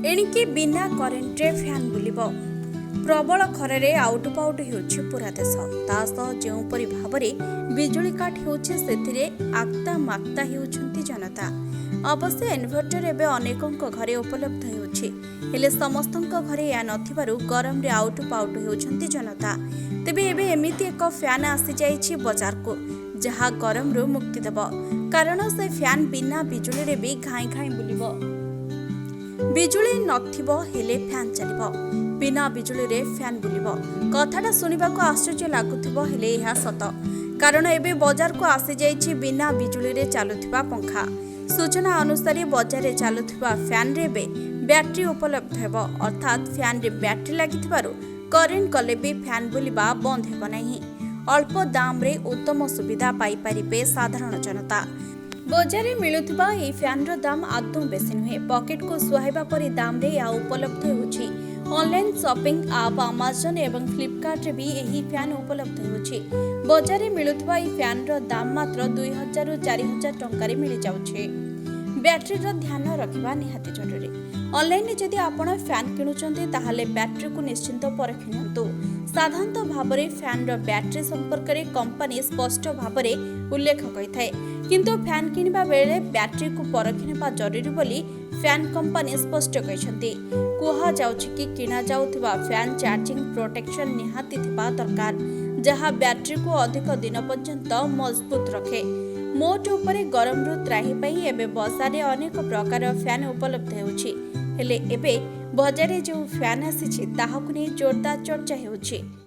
ଏଣିକି ବିନା କରେଣ୍ଟରେ ଫ୍ୟାନ୍ ବୁଲିବ। ପ୍ରବଳ ଖରାରେ ଆଉଟୁପାଉଟୁ ହେଉଛି ପୁରା ଦେଶ। ତା ସହ ଯେଉଁପରି ଭାବରେ ବିଜୁଳି କାଟ ହେଉଛି, ସେଥିରେ ଆକ୍ତା ମାକ୍ତା ହେଉଛନ୍ତି ଜନତା। ଅବଶ୍ୟ ଇନଭର୍ଟର ଏବେ ଅନେକଙ୍କ ଘରେ ଉପଲବ୍ଧ ହେଉଛି, ହେଲେ ସମସ୍ତଙ୍କ ଘରେ ଏହା ନଥିବାରୁ ଗରମରେ ଆଉଟୁପାଉଟୁ ହେଉଛନ୍ତି ଜନତା। ତେବେ ଏବେ ଏମିତି ଏକ ଫ୍ୟାନ୍ ଆସିଯାଇଛି ବଜାରକୁ, ଯାହା ଗରମରୁ ମୁକ୍ତି ଦେବ। କାରଣ ସେ ଫ୍ୟାନ୍ ବିନା ବିଜୁଳିରେ ବି ଘାଇଁ ଘାଇଁ ବୁଲିବ। ବିଜୁଳି ନଥିବ, ହେଲେ ଫ୍ୟାନ୍ ଚାଲିବ। ବିନା ବିଜୁଳିରେ ଫ୍ୟାନ୍ ବୁଲିବ, କଥାଟା ଶୁଣିବାକୁ ଆଶ୍ଚର୍ଯ୍ୟ ଲାଗୁଥିବ, ହେଲେ ଏହା ସତ। କାରଣ ଏବେ ବଜାରକୁ ଆସିଯାଇଛି ବିନା ବିଜୁଳିରେ ଚାଲୁଥିବା ପଙ୍ଖା। ସୂଚନା ଅନୁସାରେ, ବଜାରରେ ଚାଲୁଥିବା ଫ୍ୟାନ୍ରେ ଏବେ ବ୍ୟାଟେରୀ ଉପଲବ୍ଧ ହେବ। ଅର୍ଥାତ୍ ଫ୍ୟାନ୍ରେ ବ୍ୟାଟେରୀ ଲାଗିଥିବାରୁ କରେଣ୍ଟ ଗଲେ ବି ଫ୍ୟାନ୍ ବୁଲିବା ବନ୍ଦ ହେବ ନାହିଁ। ଅଳ୍ପ ଦାମରେ ଉତ୍ତମ ସୁବିଧା ପାଇପାରିବେ ସାଧାରଣ ଜନତା। ବଜାରରେ ମିଳୁଥିବା ଏହି ଫ୍ୟାନ୍ର ଦାମ ଆଦୌ ବେଶୀ ନୁହେଁ। ପକେଟକୁ ସୁହାଇବା ପରି ଦାମରେ ଏହା ଉପଲବ୍ଧ ହେଉଛି। ଅନଲାଇନ୍ ସପିଂ ଆପ୍ ଆମାଜନ୍ ଏବଂ ଫ୍ଲିପକାର୍ଟରେ ବି ଏହି ଫ୍ୟାନ୍ ଉପଲବ୍ଧ ହେଉଛି। ବଜାରରେ ମିଳୁଥିବା ଏହି ଫ୍ୟାନ୍ର ଦାମ ମାତ୍ର 2000ରୁ 4000 ଟଙ୍କାରେ ମିଳିଯାଉଛି। ବ୍ୟାଟେରୀର ଧ୍ୟାନ ରଖିବା ନିହାତି ଜରୁରୀ। ଅନଲାଇନରେ ଯଦି ଆପଣ ଫ୍ୟାନ୍ କିଣୁଛନ୍ତି, ତାହେଲେ ବ୍ୟାଟେରୀକୁ ନିଶ୍ଚିନ୍ତ ପରଖି ନିଅନ୍ତୁ। ସାଧାରଣତଃ ଭାବରେ ଫ୍ୟାନ୍ର ବ୍ୟାଟେରୀ ସମ୍ପର୍କରେ କମ୍ପାନୀ ସ୍ପଷ୍ଟ ଭାବରେ ଉଲ୍ଲେଖ କରିଥାଏ। କିନ୍ତୁ ଫ୍ୟାନ୍ କିଣିବା ବେଳେ ବ୍ୟାଟେରୀକୁ ପରଖି ନେବା ଜରୁରୀ ବୋଲି ଫ୍ୟାନ୍ କମ୍ପାନୀ ସ୍ପଷ୍ଟ କରିଛନ୍ତି। କୁହାଯାଉଛି କି, କିଣାଯାଉଥିବା ଫ୍ୟାନ୍ ଚାର୍ଜିଂ ପ୍ରୋଟେକ୍ସନ୍ ନିହାତି ଥିବା ଦରକାର, ଯାହା ବ୍ୟାଟେରୀକୁ ଅଧିକ ଦିନ ପର୍ଯ୍ୟନ୍ତ ମଜବୁତ ରଖେ। ମୋଟ ଉପରେ ଗରମରୁ ତ୍ରାହି ପାଇଁ ଏବେ ବଜାରରେ ଅନେକ ପ୍ରକାର ଫ୍ୟାନ୍ ଉପଲବ୍ଧ ହେଉଛି। ହେଲେ ଏବେ ବଜାରରେ ଯେଉଁ ଫ୍ୟାନ୍ ଆସିଛି, ତାହାକୁ ନେଇ ଜୋରଦାର ଚର୍ଚ୍ଚା ହେଉଛି।